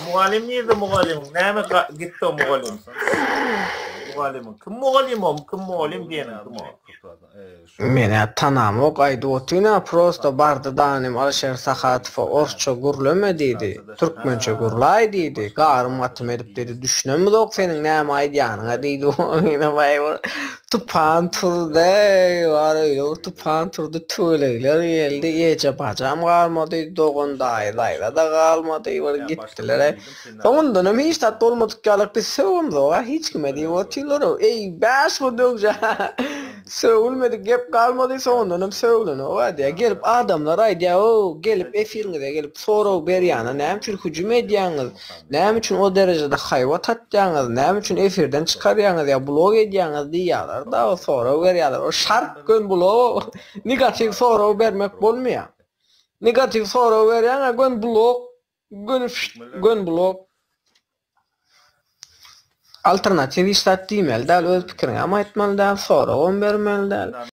Mugallym nirde mugallymyň? Näme gitdi o mugallym? Mugallymyň kim mugallym o? Kim mugallym diýeniň kim o? Men-ä tanamok aýdyp otyryn-a prosto bardy danym Alyşer Sahatowa orsça gürleme diýdi, türkmençe gürlaý diýdi, garym gatym edip diýdi düşünemizok seniň näme aýdýanyňa diýdi ine baý bir tupan turdy bar öýle bir tupan turdy tüweleýler geldi eje bajam galmady dogan daýy daýza-da galmady bir gitdiler-aý Soňundanam hiç zat bolmadyk ýalak biz sögemzog-a hiç kime diýip otyrlar-ow. Eý, bäş gün döwje sögülmedik gep galmady, soňundanam sögülenok-a diýýär. Gelip adamlar aýdýar-ow, gelip efiriňize gelip sorag berýäne näme üçin hüjüm edýäňiz, näme üçin o derejede haýbat atýaňyz, näme üçin efirden çykarýaňyz ýa blok edýäňiz diýýärler-da, sorag berýärler. O şart gön blok, negatiw sorag bermek bolmaýar. Negatiw sorag berýäň-ä gön blok. Göni fşt göni blok. Alternatiw hiç zat diýmeli däl öz pikiriňem aýtmaly däl soragam bermeli däl.